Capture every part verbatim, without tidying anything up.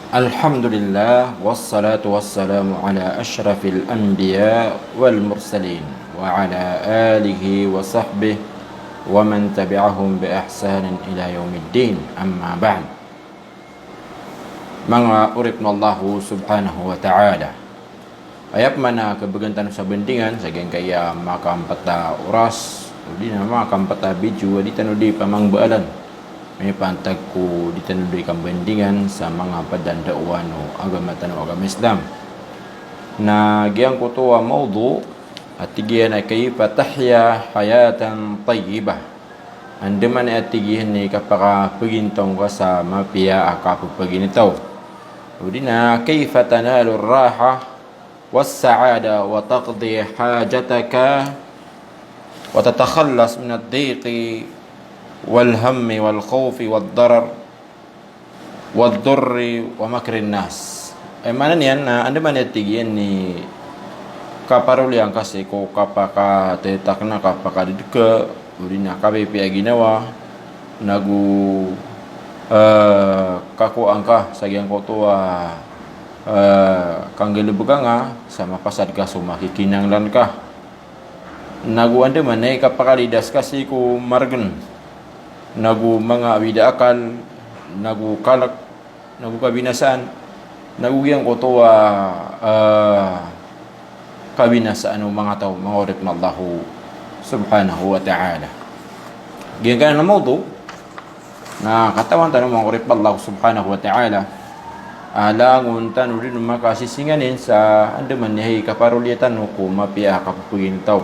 Alhamdulillah, wassalatu wassalamu ala ashrafil anbiya wal mursalin, wa ala alihi wa sahbihi wa man tabi'ahum bi ihsanin ila yawmiddin, amma ba'd. Manga oripn o Allah subhanahu wa ta'ala. Aya pman a kabagan tano sa bandingan, sa giyangkaya makaampat a oras, odi na makaampat a video, a di tano di pamangbaalan. Miyapantag ko di tano di kambandingan sa manga pd a ndaowan o agama tano a agama Islam. Na giyangkoto a mawdu', a tig iyan a kayfa tahya hayatan tayyibah. Andamanaya a tig iyan i kapakapagintaw ngka sa mapiya a kapapagintaw. Odi na kayfa tanalu ar-raha was-sa'ada wa taqdi hajataka wa tatakhallas min ad-diqi wal hammi wal khawfi wad-darar wad-durri wa makrin nas. Aya maana niyan na andamanaya a tig iyan i kaparoliya ngka sii ko kapakathatakna, kapakadadka, odi na kapipiya a ginawa, nago, eh, kakowa ngka sa giyangkoto a, eh, kanggalbka ngka sa mapasad ka so makikinanglan ka. Nago andamanaya i kapakalidas ka sii ko margn, nago manga awid a akal, nago kalk, nago kabinasaan, nago giyangkoto a, ah, kabinasaan o manga taw, manga oripn o Allah subhanahu wa ta'ala. Giyangkanan a mawdu', na katawan tano manga oripn o Allah subhanahu wa ta'ala, a langon tano dn makasisinganin sa andamanaya i kaparoliya tano ko mapiya a kapapagintaw.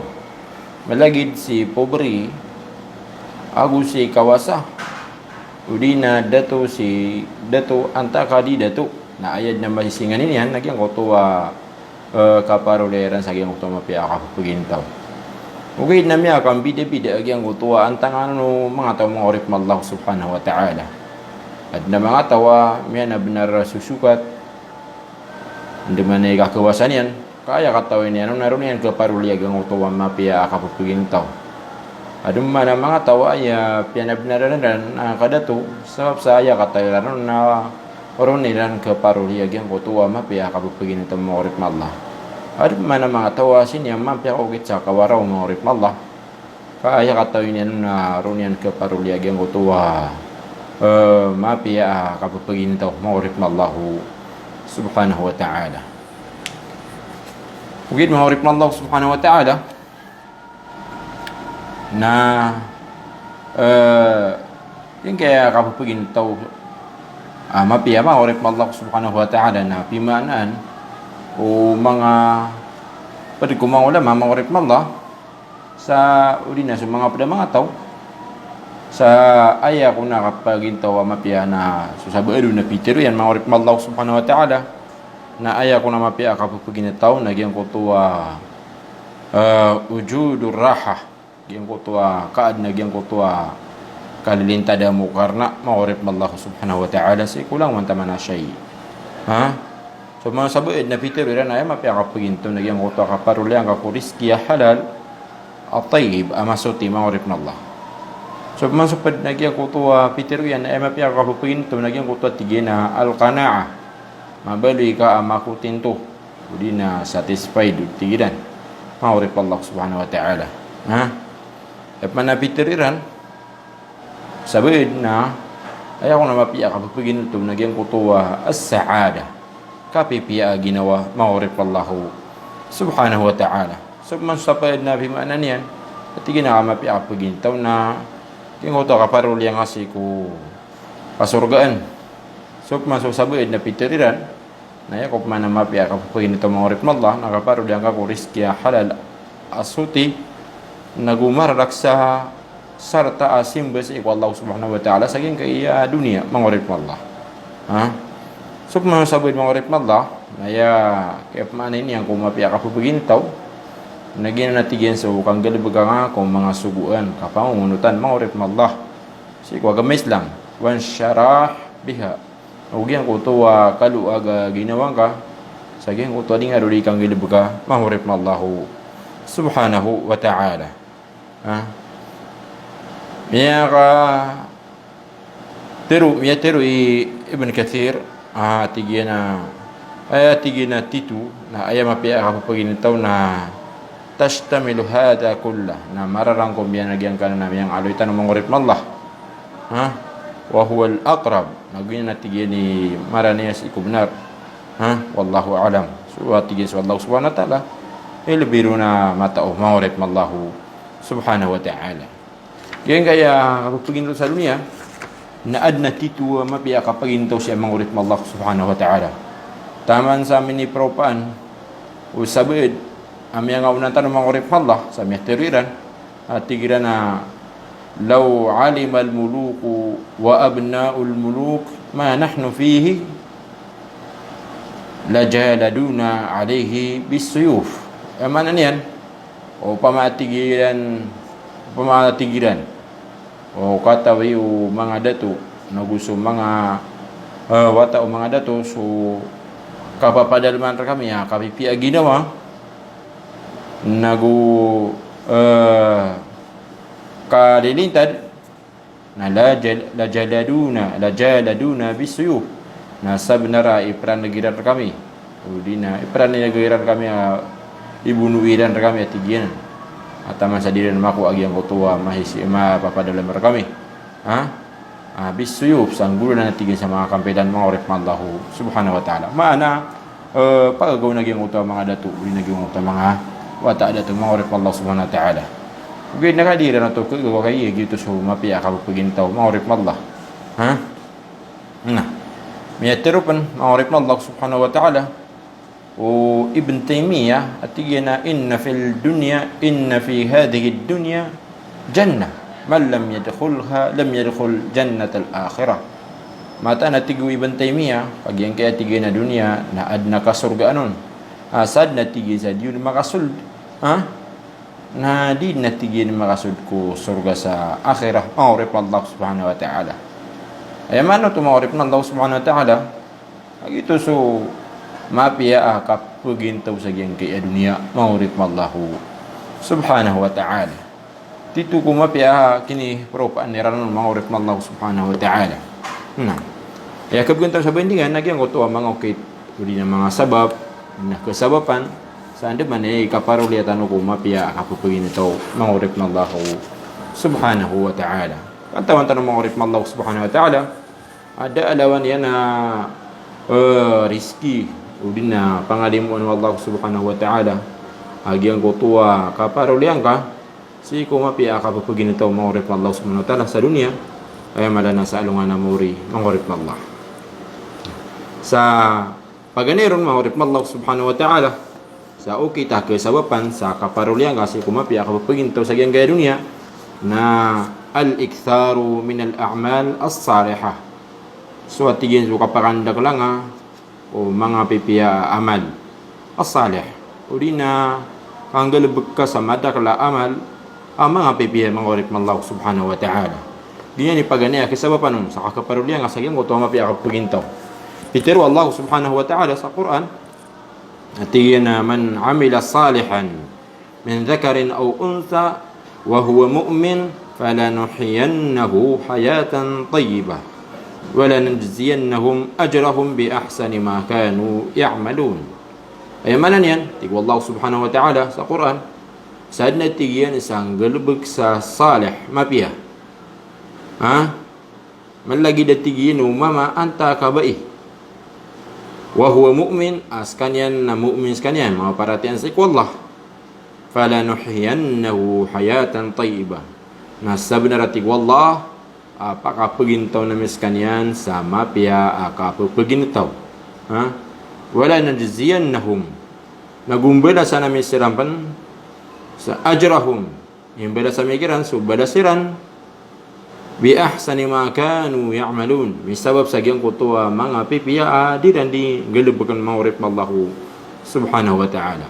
Malagid si pobre, ago si kawasa, odi na dato si dato, antaa ka di dato, na aya dn a masisinganin iyan na giyangkoto a eh, kaparoliya iran sa giyangkoto a mapiya a kapapagintaw. Ogaid na miyakambidabida a giyangkoto a antangan o manga taw, manga oripn o Allah subhanahu wa ta'ala. Adn a manga taw a miyanabnar a sosokat, andamanaya i kakawasa niyan, ka aya katawi niyan on na roo niyan kaparoliya giyangkoto a mapiya a kapapagintaw. Adn man a manga taw a aya piyanabnar iran a kadato, sabap sa aya katawi iran on na roo iran kaparoliya giyangkoto a mapiya a kapapagintaw, manga oripn o Allah. Adn man a manga taw a sii niyan mapiya kaokit sa kawaraw, manga oripn o Allah, ka aya katawi niyan on na roo niyan kaparoliya giyangkoto a, eh, mapiya a kapapagintaw, manga oripn o Allah subhanahu wa ta'ala. Ogaid, manga oripn o Allah subhanahu wa ta'ala, na, eh, giyangkaya kapapagintaw a mapiya, manga oripn o Allah subhanahu wa ta'ala, na pimaanaan o manga pd ko manga ulama, manga oripn o Allah, sa odi na so manga pd a manga taw, sa aya kon a kapagintaw a mapiya na so sabaad on na pitharo iyan, manga oripn o Allah subhanahu wa ta'ala, na aya kon a mapiya a kapapagintaw na giyangkoto a, eh, wujudur raha. Giyangkoto a kaadn a giyangkoto a kalilintad a mo karna, manga oripn o Allah subhanahu wa ta'ala, sii ko langowan taman a shay. Ha? So man sabaad na pitharo iran a aya mapiya a kapagintaw na giyangkoto a kaparoliya ngka ko rizki a halal, a tayyib, a masoti, manga oripn o Allah. So man sabaad na giyangkoto a pitharo iyan a aya mapiya a kapagintaw na giyangkoto a tig iyan a al-qana'ah. Mabaloy ka a makotinto, odi na satisfied, tig iran, manga oripn o Allah subhanahu wa ta'ala. Ha? Aya pman a pitharo iran, sabaad na aya kon a mapiya a kapapagintaw na giyangkoto a as-sa'ada, kapipiya a ginawa, manga oripn o Allah subhanahu wa ta'ala. So man sabaad na pimaana niyan a tig iyan a mapiya a kapagintaw na giyangkoto a kaparoliya ngka sii ko kasorgaan. So man so sabaad na pitharo iran, na aya ko pman a mapiya a kapapagintaw, manga oripn o Allah, na kaparoliya ngka ko rizki a halal a soti, nago mararaksa, sarta a simba sii ko Allah subhanahu wa ta'ala sa giyangkaya doniya, manga oripn o Allah. Ha? So pman sabaad, manga oripn o Allah, na aya kapmaana niyan ko mapiya a kapapagintaw na giyanan a tig iyan so kanggalbka ngka ko manga sogoan, kapangongonotan, manga oripn o Allah, sii ko agama Islam. Wanshirah biha. Ago giyangkoto a kaloag a ginawa ngka sa giyangkoto a di nga dn di kanggalbka, manga oripn o Allah subhanahu wa ta'ala. Ha? Miyakatharo, miyatharo i Ibn Kathir, Ah, tig iyan a, aya tig iyan a tito, na aya mapiya a kapepeginetaw na tashtamilu hadha kullah, na mararangkom iyan a giyangkanan a miyangaloy tano manga oripn o Allah. Ha? Wa huwal aqrab. Na giyanan a tig iyan i marani a sii ko bnar. Ha? Wallahu a'lam. So, a tig iyan so Allah subhanahu wa ta'ala, i lbi ron a matao manga oripn o Allah subhanahu wa ta'ala. Giyangkaya kapepeginetaw sa doniya, na adn a tito a mapiya a kapeginetaw sii manga oripn o Allah subhanahu wa ta'ala. Taman sa miniparopaan o sabaad a miyangaoona tano manga oripn o Allah, sa miyatharo iran, a tig iran a, "Law alimal muluku wa abna'ul muluk ma nahnu fihi, lajaladuna alayhi bis-suyuf." Aya maana niyan, opama tig iran, opama tig iran o katawi o manga dato, nago so manga, eh, wata o manga dato, so kapapadalman rkami a kapipiya a ginawa, nago, eh, kalilintad, na lajal-, lajaladuna, lajaladuna bis-suyuf. Na sabnar a ipraneg iran rkami. Odi na ipraneg iran rkami a, ibono iran rkami a tig iyan. A taman sa di ran makowa a giyangkoto a mahisi, mapapadalm rkami. Ha? Ah, bis-suyuf, sa nggolalan a tig iyan sa manga kampilan manga oripn o Allah subhanahu wa ta'ala. Maana, eh, pagagaw na giyangkoto a manga dato, odi na giyangkoto a manga wata a dato manga oripn o Allah subhanahu wa ta'ala. Ogaid na ka di iran oto kagawa, ka aya giyoto so mapiya a kapepeginetaw manga oripn o Allah. Ha? Na miyatharo pn manga oripn o Allah subhanahu wa ta'ala o Ibn Taymiyyah a tig iyan a, "Inna fid dunya, inna fi hadhihid dunya jannah. Man lam yadkhulha, lam yadkhul jannatal akhirah." Mataan a tig o Ibn Taymiyyah, a giyangkaya tig iyan a doniya na adn a kasorgaan on. A sadn a tig iyan sa di on makasold, ha? Na di dn a tig iyan makasold ko sorga sa akhirah, manga oripn o Allah subhanahu wa ta'ala. Aya maana oto manga oripn o Allah subhanahu wa ta'ala, a giyoto so mapiya a kapeginetaw sa giyangkaya doniya, manga oripn o Allah subhanahu wa ta'ala. Tito ko mapiya a kiniparopaan iran on, manga oripn o Allah subhanahu wa ta'ala. Na aya kapeginetaw sa bandingan na giyangkoto a manga okit, odi na manga sabap, na kasabapan sa andamanaya i kaparoliya tano ko mapiya a kapepeginetaw, manga oripn o Allah subhanahu wa ta'ala. Katawan tano, manga oripn o Allah subhanahu wa ta'ala, a da a lawan iyan a, eh, rizki, odi na pangalimoon o Allah subhanahu wa ta'ala a giyangkoto a kaparoliyan ka sii ko mapiya a kapepeginetaw, manga oripn o Allah subhanahu wa ta'ala, sa doniya, aya mala na sa alongan a maori, manga oripn o Allah. Sa paganay ron, manga oripn o Allah subhanahu wa ta'ala, sa okit a kasabapan sa kaparoliyan ka sii ko mapiya a kapepeginetaw sa giyangkaya doniya, na al-iktharu minal a'mal as-salihah. So a tig iyan so kapakandakla nga o manga pipiya a amal as-salih, odi na kanggalebek ka sa madakl a amal a manga pipiya, manga oripn o Allah subhanahu wa ta'ala. Giyanan i paganay a kasabapan on sa kaparoliyan ka sa giyangkoto a mapiya a kapeginetaw. Pitharo o Allah subhanahu wa ta'ala sa Qur'an, a tig iyan a, "Man amila salihan min dhakarin aw untha wa huwa mu'min falanuhyiyannahu hayatan tayyibah wa lanajziyannahum ajrahum bi ahsani ma kanu ya'malun." Aya maana niyan, tig o Allah subhanahu wa ta'ala sa Qur'an, sadn a tig iyan sa nggalebek sa salih, mapiya. Ha? Malagid a tig iyan o mama antaa ka bai. Wa huwa mu'min, a skaniyan na mu'min skaniyan, maparatiyaya sii ko Allah. Falanuhyiyannahu hayatan tayyibah. Na sabnar a tig o Allah, a pakapeginetaw ami skaniyan sa mapiya a kapepeginetaw. Ha? Wa lanajziyannahum. Na go mbalasan ami siran pn sa ajrahum. Imbalasan ami kiran so balas iran, bi ahsani ma kanu ya'malun, misabap sa giyangkoto a manga pipiya a di ran di nggalebekn, manga oripn o Allah subhanahu wa ta'ala.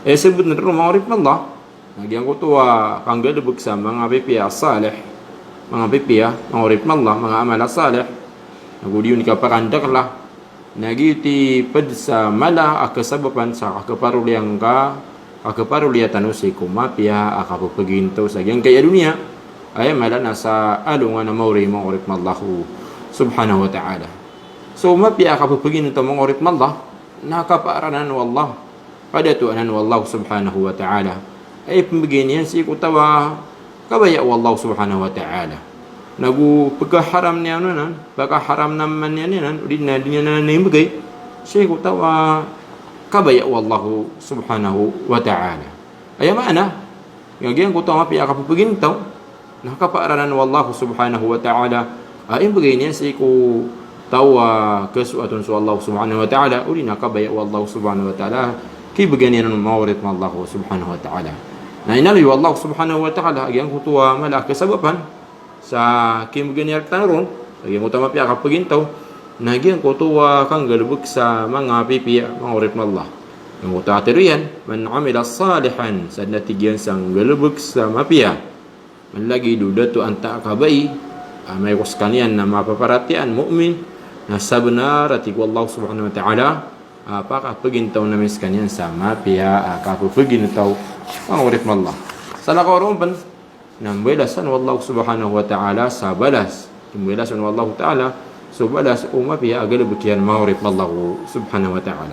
E, sabot na ron, manga oripn o Allah, na giyangkoto a kanggalebek sa manga pipiya a salih, manga pipiya, manga oripn o Allah, manga amal a salih, na go di on kapakandakla, na giyoto i pd sa mala a kasabapan sa kaparoliyan ka, kaparoliya tano sii ko mapiya a kapepeginetaw sa giyangkaya doniya, aya mala na sa alongan a maori, manga oripn o Allah subhanahu wa ta'ala. So mapiya a kapepeginetaw, manga oripn o Allah, na kapaar anan o Allah, kadatoan anan o Allah subhanahu wa ta'ala. Ay pembegay niyan sii ko taw a kabaya o Allah subhanahu wa ta'ala. Nago pekaharam niyan anan, pekaharam naman niyan anan, o di na di niyan anan imbegay sii ko taw a kabaya o Allah subhanahu wa ta'ala. Aya maana, giyangkoto a mapiya a kapepeginetaw, na kapaar anan o Allah subhanahu wa ta'ala a imbegay niyan sii ko taw a kesoat on so Allah subhanahu wa ta'ala, o di na kabaya o Allah subhanahu wa ta'ala, kibegay niyan on, manga oripn o Allah subhanahu wa ta'ala. Na inaloy o Allah subhanahu wa ta'ala a giyangkoto a mala a kasabapan sa kimbegay niyan rektano ron, a giyangkoto a mapiya a kapepeginetaw, na giyangkoto a kanggalebek sa manga pipiya, manga oripn o Allah. Giyangkoto a tero iyan, "Man amila salihan," sa dn a tig iyan sa nggalebek sa mapiya. Malagid o dato antaa a kabai a amay ko sekaniyan na mapaparatiyaya, mu'min, na sabenar a tig o Allah subhanahu wa ta'ala a pakapeginetaw ami sekaniyan sa mapiya a kapepeginetaw, manga oripn o Allah. Salakaw roo pn na mbalasan o Allah subhanahu wa ta'ala sa balas. Mbalasan o Allah ta'ala so balas o mapiya a galebek iyan, manga oripn o Allah subhanahu wa ta'ala.